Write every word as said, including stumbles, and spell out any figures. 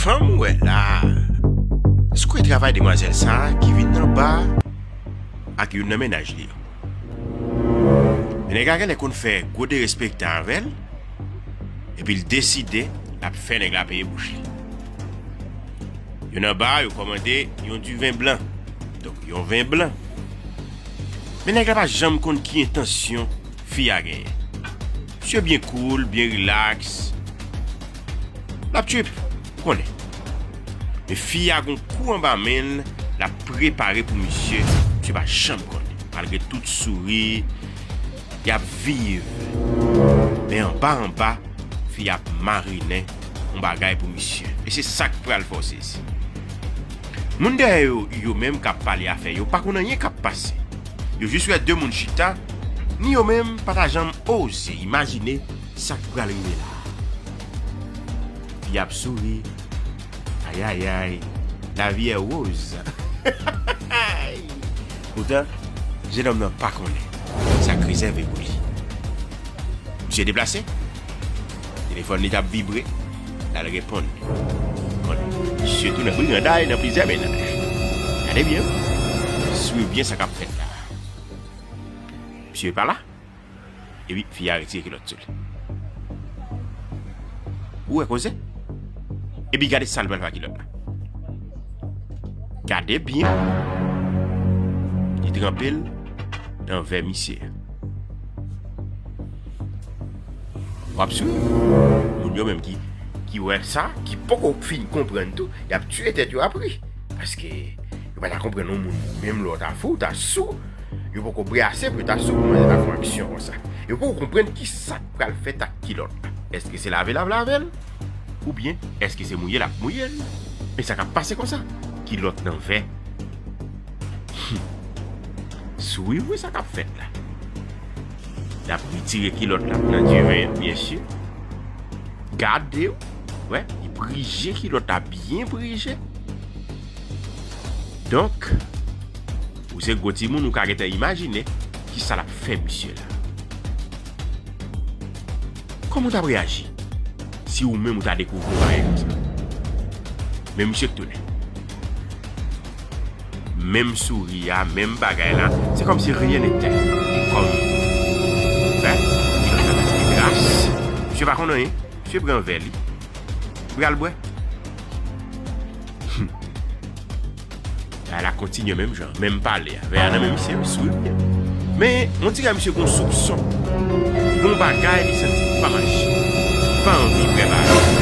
Fanm ou wè la a, èske w wè travay demwazèl sa a ki vin nan ba a ak youn nan mennaj li yo? Men nèg la genlè konn fè gwo derespektan avè l, epi l deside l ap fè nèg la peye bouch li. Yo nan ba a, yo kòmande yon diven blan. Donk, yon ven blan. Men nèg la pa janm konn ki entansyon fi a genyen. Misye byen cool, byen relax. L ap trip, ou konnen. Men fi a gon kou anba men l, l ap prepare pou misye. Misye pa janm konnen. Malgre tout souri, y ap viv. Men anba anba, fi a ap marinen yon bagay pou misye. E se sa k pral fè w sezi. Moun dèyè yo, yo menm k ap pale afè yo, pa konn anyen k ap pase. Yo jis wè de moun chita, ni yo menm pa ta janm oze imajine sa k pral rive la. Fi ap souri. Ayayay, lavi è woz. Poutan, jenòm nan pa konnen sa k rezève pou li. Misye deplase. Telefòn li t ap vibre. L al reponn. Konnen misye tou nan briganday nan plizyè mennaj. Gade byen, swiv byen sa k ap fèt la. Misye pa la. Epi fi a retire kilòt sou li. Ou wè koze? Epi gade sa l pral fè ak kilòt la. Gade byen. Li tranpe l nan vè misye. W ap swiv? Moun yo menm ki, ki wè sa, ki poko fin konprann tou, y ap tiye tèt yo ap ri. Paske yo pa ta konprann yon moun, menm lè w ta fou, w ta sou, yo poko brase pou yo ta sou pou manzè ta fè yon aksyon konsa. Yo poko konprann ki sa k pral fèt ak kilòt la. Èske se lave l ap lave l? Oubyen èske se mouye l ap mouye l? Men sa k ap pase konsa. Kilòt nan vè. Hmm. Swiv wi sa k ap fèt la. L ap retire kilòt la nan diven an, byen si. Gade w. Wè, li prije kilòt la byen prije. Donk, ou se gwo timoun, ou ka gentan imajine kisa l ap fè misye la. Kòman w t ap reyaji si ou menm ou ta dekouvri yon bagay konsa? Men misye k tounen. Menm souri a, menm bagay la, se kòmsi rien n'était. E kòm, ben, li pa janm kite tras. Misye pa konn anyen. Misye pran vè li. Li pral bwè. Hmm. Bagay la kontinye menm jan, menm pale a. Vè a nan men misye, souri byen. Men, on dirè misye gon soupson. Gon bagay li santi pa mache. Li pa anvi wè bagay.